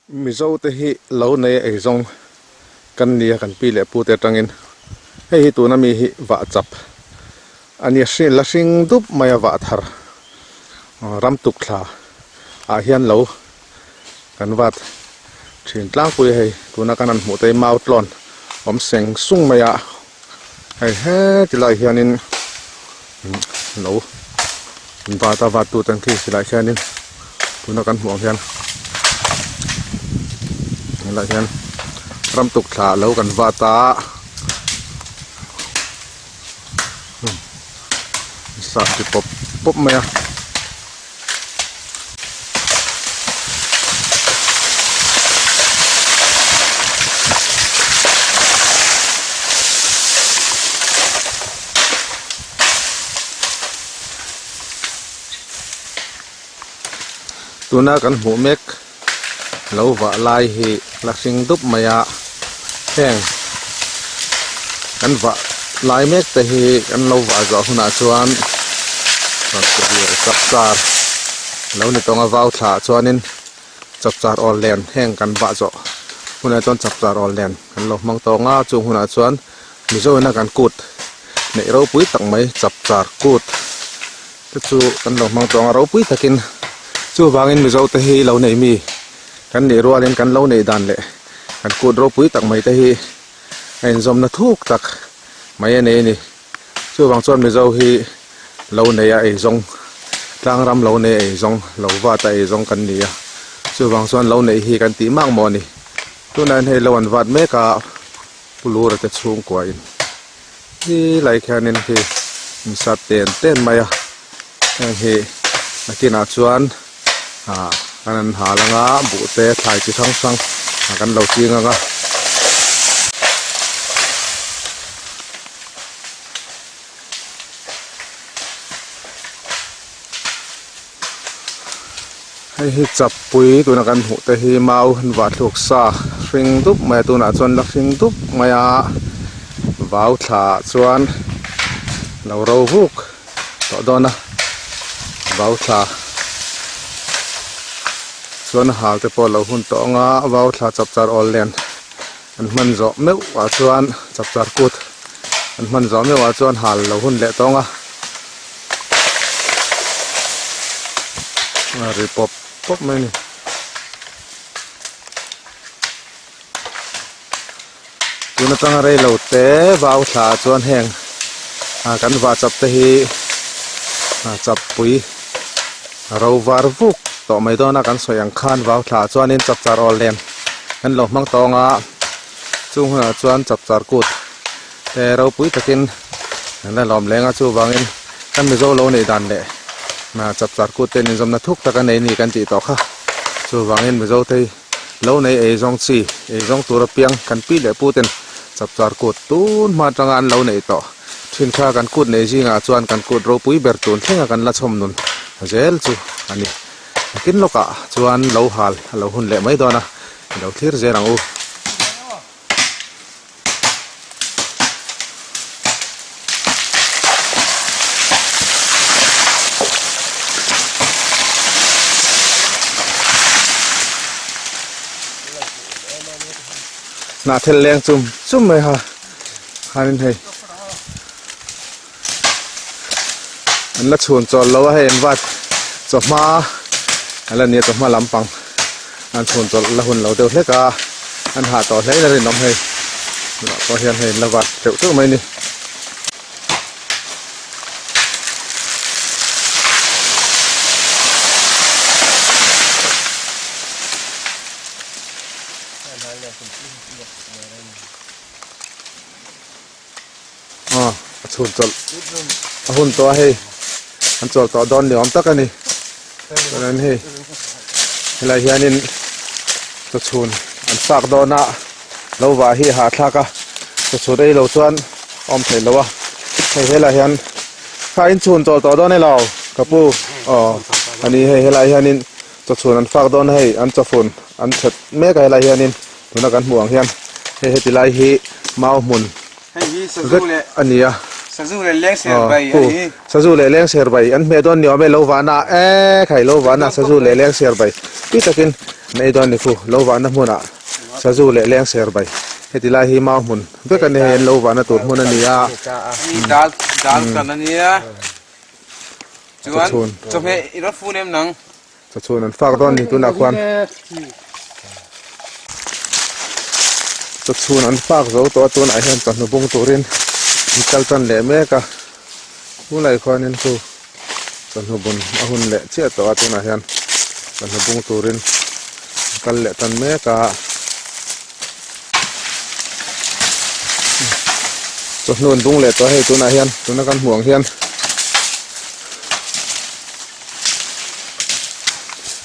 Mizo te hi lo nei a eizawng kan nia kan pi leh pu te atangin hei hi tuna mi hi vah chap a nia hring la hring dup mai a vah thar ram tuk thla ah hian lo kan vat thin tlangpui a hei tuna kan han hmuh te hi mau tlawn awm seng sung mai a hei heti lai hianin lo vat a vat tu te ang khi silai hianin tuna kan hmuh ang hian helai hian ram tuk thla lo kan vat a sah ti pawp pawp mai a. Tuna kan hmuh mek lo vah lai hi la hring dup mai a heng kan vah lai mek te hi kan lo vah zawh hunah chuan chapchar lo ni tawng a vau thla ah chuanin chapchar awl len heng kan vah zawh hunah chuan chapchar awl len kan lo hmang tawng a chung hunah chuan Mizo ina kan kut neih ropui tak mai chapchar kut te chu kan lo hmang tawng a ropui takin chuvangin Mizo te hi lo nei mi kan nih rualin kan lo neih dan leh kan kut ropui tak mai te hi a inzawmna thuk tak mai a nei a ni. Chuvang chuan Mizo hi lo nei a eizawng tlangram lo nei a eizawng lo vat a eizawng kan ni a chuvang chuan lo neih hi kan tih mak maw a ni. Tunah hian hei lo an vat mek a. Pu Lura te chhungkua in hi lai khianin khi in sa ten ten mai a heng hi nakinah chuan ah kan an hal anga buh te thlai chi hrang hrang ah kan lo ching anga. Hei hi chapui tuna kan hmuh te hi mau an vah thluk sa hring dup mai a tunah chuan la hring dup mai a vau thla ah chuan lo ro vuk tawh dawn a vau thla chuan a hal te pawh a lo hun tawh ang a vau thla chapchar awl nen an hman zawh meuh ah chuan chapchar kut an hman zawh meuh ah chuan hal lo hun leh tawng a. A ri pawp pawp mai a ni. Tun atanga rei lo te vau thla ah chuan heng ah kan vah chap te hi ah chap pui a ro var vuk tawh mai dawn a kan sawi ang khan vau thla ah chuanin chapchar awl nen kan lo hmang tawng a chung hunah chuan chapchar kut te ropui takin an la lawm leng a chuvangin kan Mizo lo neih dan leh chapchar kut te inzawmna thuk tak a nei ni kan tih tawh kha chuvangin Mizo te hi lo nei ei zawng chi ei zawng tur apiang kan pi leh pu ten chapchar kut tun hma atanga an lo neih tawh thin kha kan kut nei zingah chuan kan kut ropui ber tun thlenga kan la chhawm nun zel chu a ni. Nakin lawkah chuan lo hal a lo hun leh mai dawn a i lo thlir zel ang u. Hnah thel leng chum chum mai ha hanin hei an la chhun chawl lo a hei an vat chawhma a la nia chawhma lampang an chhun chawlh la hun lo deuh hlek a an hah tawh hle in a rinawm hei tunah pawh hian hei an la vat teuh teuh mai a ni. Aw a chhun chawlh a hun tawh a hei an chawl tawh dawn ni awm tak a ni chuanin hei helai hianin chaw chhun an fak dawn a lo vah hi a hahthlak a chaw chhun ei lo chuan a awm theih loh a hei helai hian kha in chhun chawl tawh dawn elo ka pu aw a ni hei helai hianin chaw chhun an fak dawn a hei an chaw fun an that mek a helai hianin tuna kan hmuh ang hian hei heti lai hi mau hmun Hei hi sazu vek leh a ni a. Sazu leh leng ser bai a ni. Sazu leh leng ser bai an hmeh dawn ni awm e lo vahna e khai lo vahna sazu leh leng ser bai tui takin an ei dawn ni khu lo vahna hmunah sazu leh leng ser bai heti lai hi mau hmun vek a ni hei an lo vahna tur hmun a ni a. Ni dal dal kan a nia chuan chawhmeh i rawn fun em nang. Chawchhun an fak dawn ni tunah khuan chawchhun an fak zo tawh a tunah hian chawhnu bung turin an kal tan leh mek a tunlai khuanin chu chawhnu bun a hun leh chiah tawh a tunah hian chawhnu bung turin an kal leh tan mek a chawhnu an bung leh tawh a hei tunah hian tuna kan hmuh ang hian.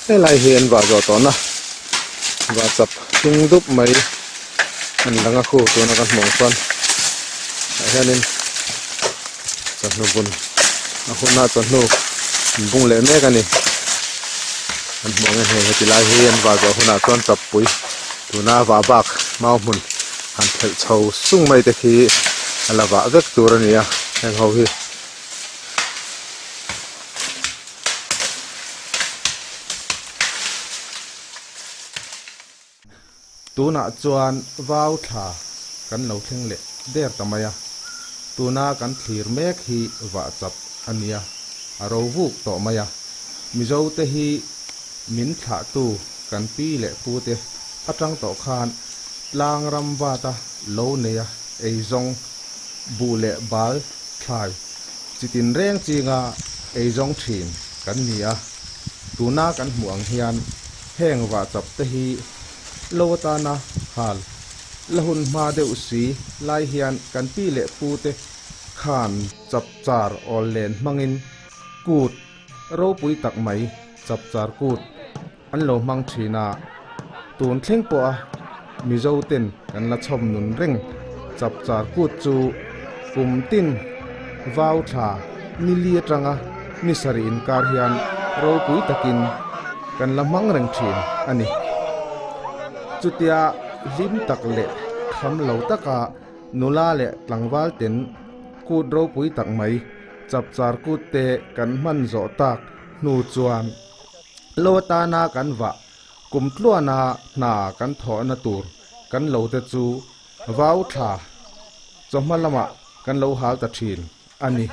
Helai hi an vah zawh tawhna vah chap hring dup mai an lang a khu tuna kan hmuh ang chuan tah hianin chawhnu bun a hunah chawhnu an bung leh mek a ni an hmuh ang em hei heti lai hi an vah zawh hunah chuan chappui tuna vah bak mau hmun han phelh chho sung mai te khi a la vah vek tur a ni a heng ho hi. Tunah chuan vau thla kan lo thleng leh der ta mai a, tuna kan thlir mek hi vah chap a nia, a ro vuk tawh mai a. Mizo te hi min thlahtu kan pi leh pu te atang tawh khan tlang ram vata lo neia eizawng buh leh bal thlai Chi tinreng chinga eizawng thin kan ni a, tuna kan hmuh ang hian heng vahchap te hi lo atana hal la hun hma deuh si lai hian kan pi leh pu te khan chapchar awl len hmangin kut ropui tak mai chapchar kut an lo hmang thin a, tun thleng pawha Mizo ten kan la chhawm nun reng chapchar kut chu kum tin vau thla ni li atanga ni sarih inkar hian ropui takin kan la hmang reng thin a ni. Chutia hlim tak leh kham lo taka nula leh tlangval ten kut ropui tak mai chapchar kut te kan hman zawh tak hnu chuan Lo atana kan vah kum tluana hna kan thawhna tur kan lo te chu vau thla chawhma lamah kan lo hal ta thin a ni.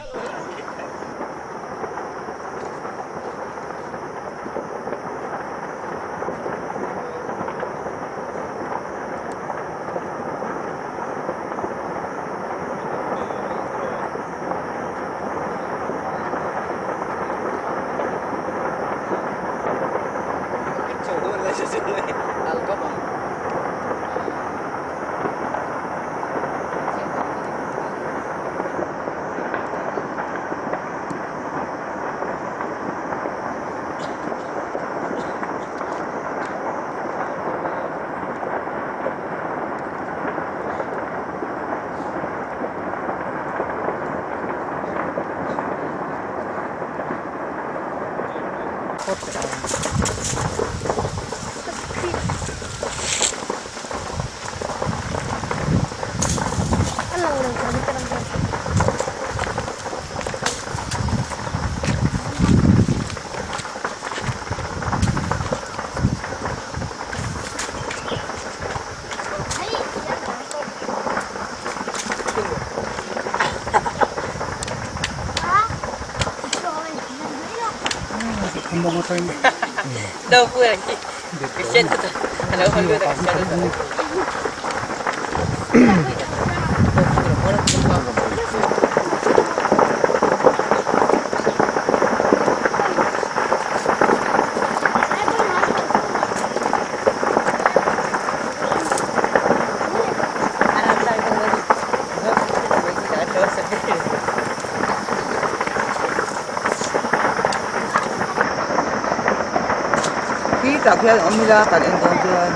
Khi tak hian awm ila kan en dawn chuan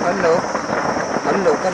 kan lo kan lo kan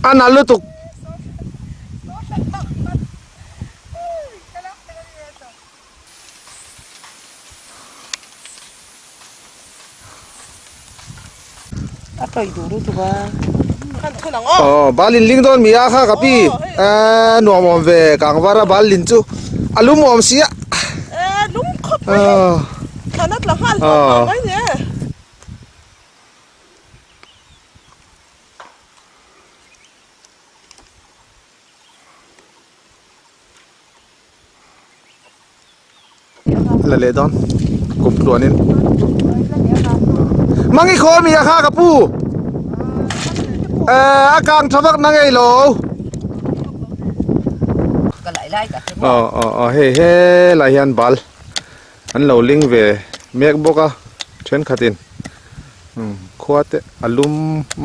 A nal lutuk. A tawih duh lutuk a. Aw bal in ling dawn mi a kha ka pi eh nuam awm ve kang var a bal lin chu a lum awm si a. Eh lum khawp mai a thlan a tla nghal hlawm hlawm mai ni e. La leh dawn kum tluanin Mangi khaw mi a kha ka pu eh a kang tha vak na ngei lo aw aw aw hei helai hian bal an lo ling ve mek bawk a thenkhatin khua te a lum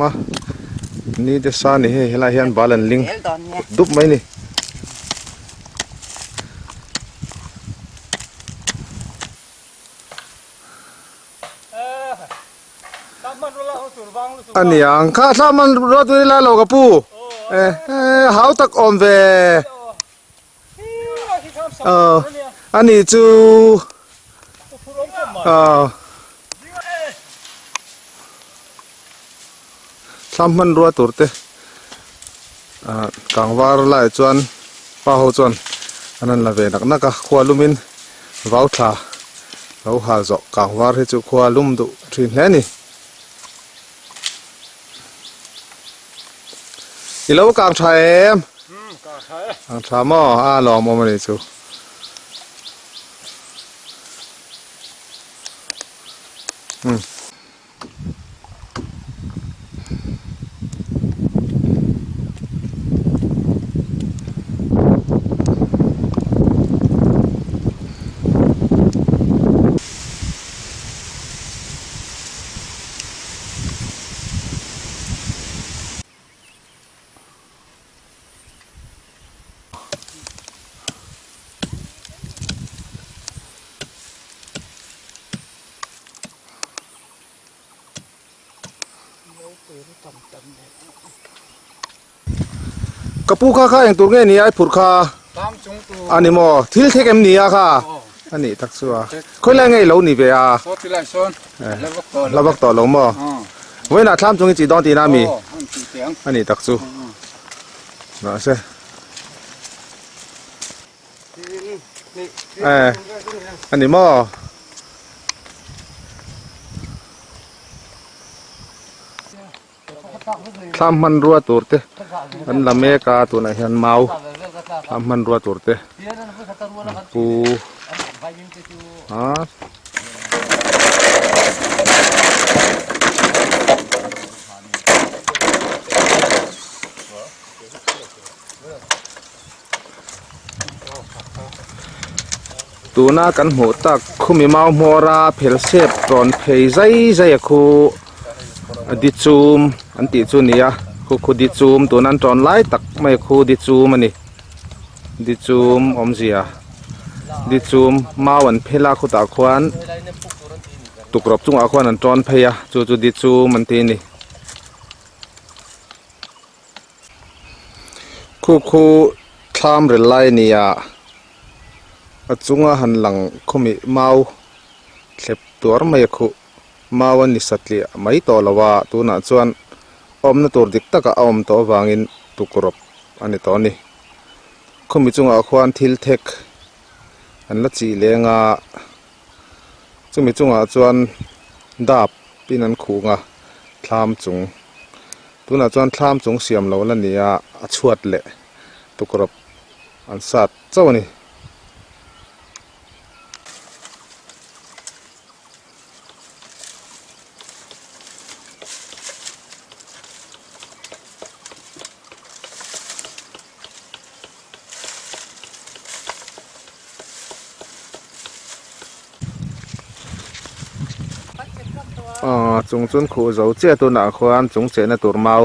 a ni te sa ni hei helai hian bal an ling dup mai ni. A niang kha thla man ruat tur ila lo ka pu eh hau tak awm ve aw a nih chu aw thla hmanrua tur te ah kangvar lai chuan pa ho chuan an han la ve nak nak a khua lumin vau thla lo hal zawh kangvar hi chu khua lum duh thin hle a ni. I lo kang tha em? Kang tha e. Kang tha maw? A lawm awm a nih chu. Um. Ka pu kha kha eng tur nge ni a i phurh kha a ni maw thil thek em ni a kha a nih tak chu a khawilai nge i lo ni ve a la vak tawh lo maw vawiinah thlam chung i chih dawn tihna a mi a nih tak chu mahse eh a ni maw. Thlam hmanrua tur te an la mek a tunah hian mau thlam hmanrua tur te an pu a. Tuna kan hmuh tak khumi mau hmawra phel sep rawn phei zai zai a khu a di chum an tih chu a ni a khu khu di chum tuna an tawn lai tak mai khu di chum a ni di chum awmzia di chum mau an phel a khutah khuan tukrawp chungah khuan an tawn phei a chu chu di chum an ti a ni. Khu khu thlam rel lai a ni a a chunga han lang khawmih mau thlep tuar mai a khuh mau a ni satliah mai tawh lo a tunah chuan awmna tur dik takah a awm tawh avangin tukrawp a ni tawh a ni khawmi chungah khuan thil thek an la chih leng a chumi chungah chuan dap in an khuh ang a thlam chung. Tunah chuan thlam chung siam lo la ni a, a chhuat leh tukrawp an sat chauh a ni. Aw chung chun khuh zo chiah tunah khuan chung chehna tur mau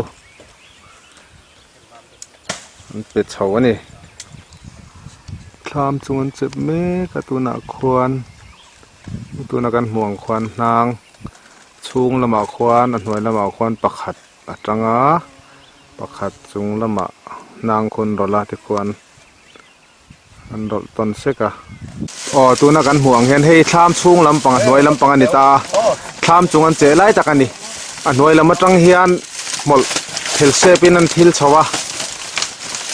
an pe chho a ni thlam chung an chep mek a tunah khuan tuna kan hmuh ang khuan hnang chhung lamah khuan a hnuai lamah khuan pakhat a tang a. Pakhat chung lamah hnang khun rawlh a tikhuan an rawlh tawn sek a. Aw tuna kan hmuh ang hian hei thlam chhung lampang a hnuai lampang a ni ta a, thlam chung an cheh lai tak a ni. A hnuai lam atang hian hmawlh phel sep in an thil chho a,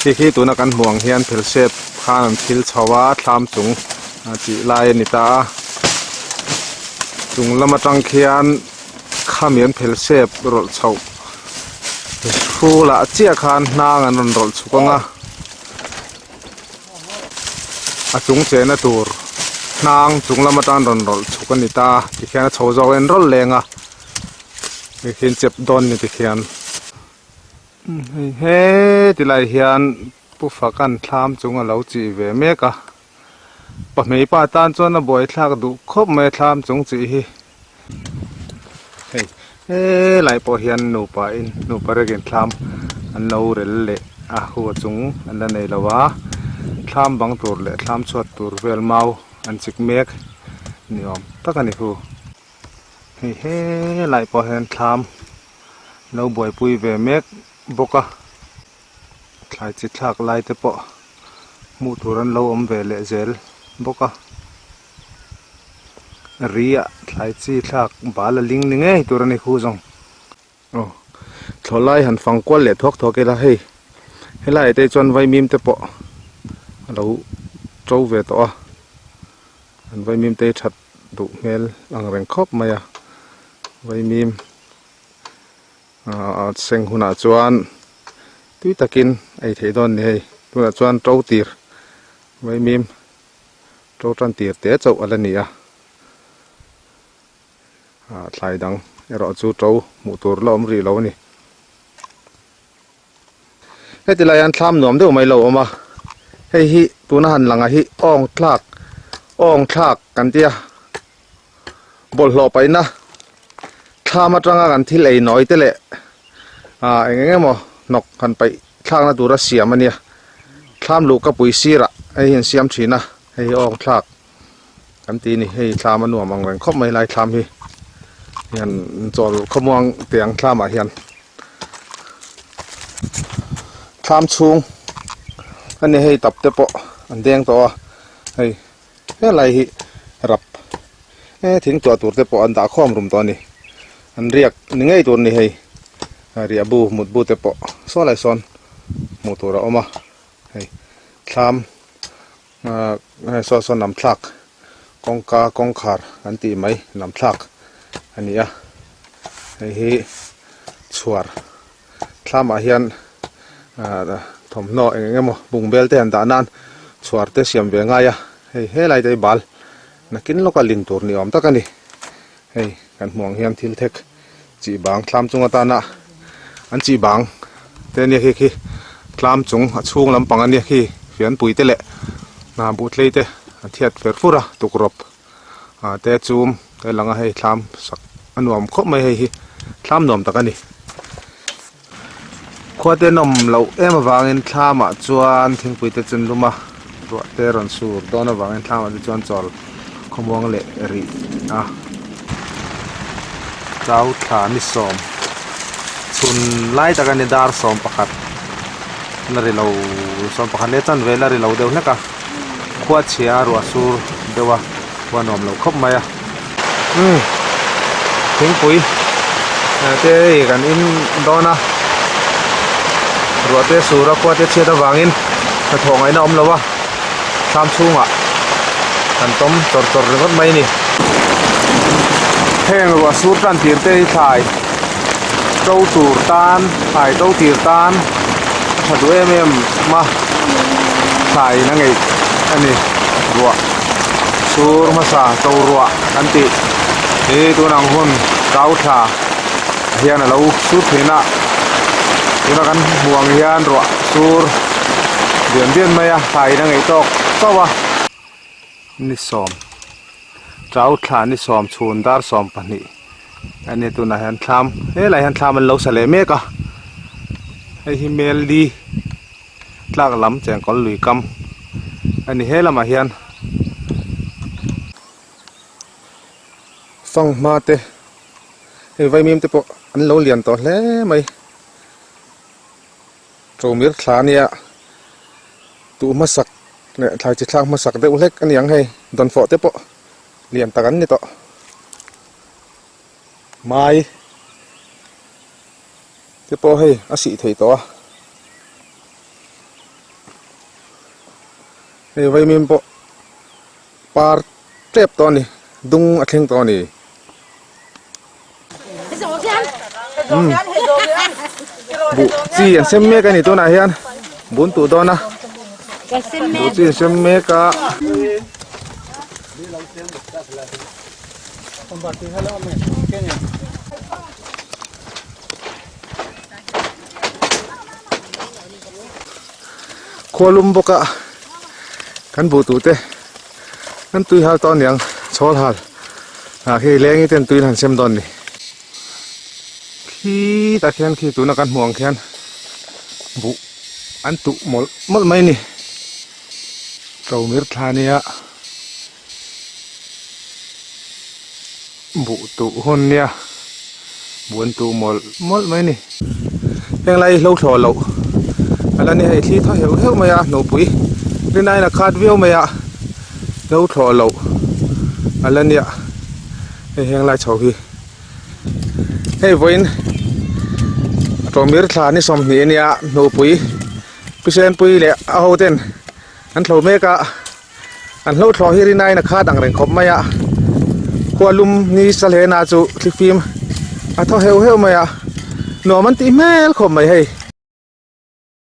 khi khi tuna kan hmuh ang hian phel sep khan an thil chho a thlam chung a tih lai a ni ta a. Chung lam atang khian khami an phel sep rawlh chhoh hrulah chiah khan hnang an rawn rawlh chhuk ang a. A chung chehna tur hnang chung lam atang rawn rawlh chhuk a ni ta tikhian a chho zawk in rawlh leng a tikhian chep dawn ni tikhian hei he tilai hian pu Faka'n thlam chung a lo chih ve mek a pahmei pa tan chuan a buaithlak duh khawp mai a thlam chung chih hi. Hei helai pawh hian nupa in nupa rekin thlam an lo rel leh a hua chung an la nei lo a thlam bang tur leh thlam chhuat tur vel mau an chik mek ni awm tak a ni hu hei helai pawh hian thlam lo buaipui ve mek bawk a thlai chi thlak lai te pawh hmuh tur an lo awm ve leh zel bawk a. Ri ah thlai chi thlak bal a ling ni ngei tur a ni khu zawng. Aw thlawhlai han fang kual leh thuak thuak ila hei helaiah te chuan vaimim te pawh a lo to ve tawh a an vaimim te hi that duh hmel ang reng khawp mai a vaimim ah seng hunah chuan tui takin ei theih dawn a ni hei tunah chuan to tir vaimim. To tan tir te chauh a la ni a, ah thlai dang erawh chu to hmuh tur la awm rih lo a ni. Heti lai hian thlam nuam deuh mai lo awm a, hei hi tuna han lang ah hi awng thlak awng thlak kan tia bawlhhlawh paihna thlam atanga kan thil ei nawi te leh ah eng eng emaw hnawk han paih thlakna tura siam a nia thlam luh ka pui sirah hei hi an siam thin a hei hi awng thlak kan ti a ni hei thlam a nuam ang reng khawp mai lai thlam hi hian chawl khawmuang tiang thlam ah hian thlam chhung a ni hei tap te pawh an deng tawh a hei helai hi rap he thing tuah tur te pawh an dah khawm rum tawh a ni an riak ni ngei tur a ni hei riah bu mut bu te pawh saw lai sawn hmuh tur a awm a hei thlam ah hei saw sawn lam thlak kawngka kawngkhar an tih mai lam thlak a ni a hei hi chhuar thlam ah hian ah thawmhnaw eng eng emaw bungbel te han dah nan chhuar te siam ve ngai a hei helai te hi bal nakin lawka lin tur ni awm tak a ni hei kan hmuh ang hian thil thek chi bang thlam chung atana an chi bang te ania khi khi tlam chung a chhung lampang ania khi fianpui te leh hna buhtlei te a thiat fer fur a tukrawp ah te chum te lang a hei thlam sak a nuam khawp mai hei hi thlam nuam tak a ni khua te nawm loh em avangin thlamah chuan thingpui te chu an lum a ruah te rawn sur dawn avangin thlamah te chuan chawl khawmuang leh rih a chau thla ni sawm chhun lai tak a ni dar 11 la ri lo 11 leh chanve la ri lo deuh hlek a khua chhia ruah sur deuh a khua nuam lo khawp mai a umm thingpui te hei kan in dawn a ruah te sur a khua te chhiat avangin hnathawh ngaihna awm lo a thlam chhungah kan tawm chawr chawr ringawt mai a ni. Heng ruah sur tan tir te hi thlai to tur tan thlai to tir tan a tha duh em em a thlai in a ngeih a ni ruah sur hmasa to ruah kan tih hi tun ang hun kau thla hian a lo sur thin a tuna kan hmuh ang hian ruah sur dian dian mai a thlai in a ngeih tawk chauh a ni sawm chau thla ni sawm chhun dar 12 a ni tunah hian thlam helaiah hian thlam an lo sa leh mek a hei hi mel li tlak lam chengkawl lui kam a ni he lamah hian fanghma te hei vaimim te pawh an lo lian tawh hle mai. Ṭomir thla ania tuh hmasak leh thlai chi thlak hmasak deuh hlek a ni ang hei dawnfawh te pawh lian tak an ni tawh mai te pawh hei a sih thei tawh a hei vaimim pawh par tep tawh a ni dung a thleng tawh a ni. Buh chi an sem mek a ni tunah hian bun tuh dawn a buh chi an sem mek a. Khualum bawk a kan buh tuh te an tui hal tawh aniang chhawl hal ah khi lengi ten tui an han sem dawn a ni khitah khian khi tuna kan hmuh ang khian buh an tuh mawlh mawlh mai a ni ṭomir thla ania buh tuh hun nia buh an tuh mawlh mawlh mai a ni heng lai hi hlo thlawh loh a la ni hei thli thaw heuh heuh mai a hnawhpui rinaiin a khat viau mai a hlo thlawh loh a la nia hei heng lai chho hi hei vawiin tawmir thla ni 20 a nia hnawhpui pisenpui leh a ho ten an thlo mek a. An hlo thlawh hi rinaiin a khat ang reng khawp mai a, khua lum ni sa hle na chu thlifim a thaw heuh heuh mai a, nuam an tih hmel khawp mai hei.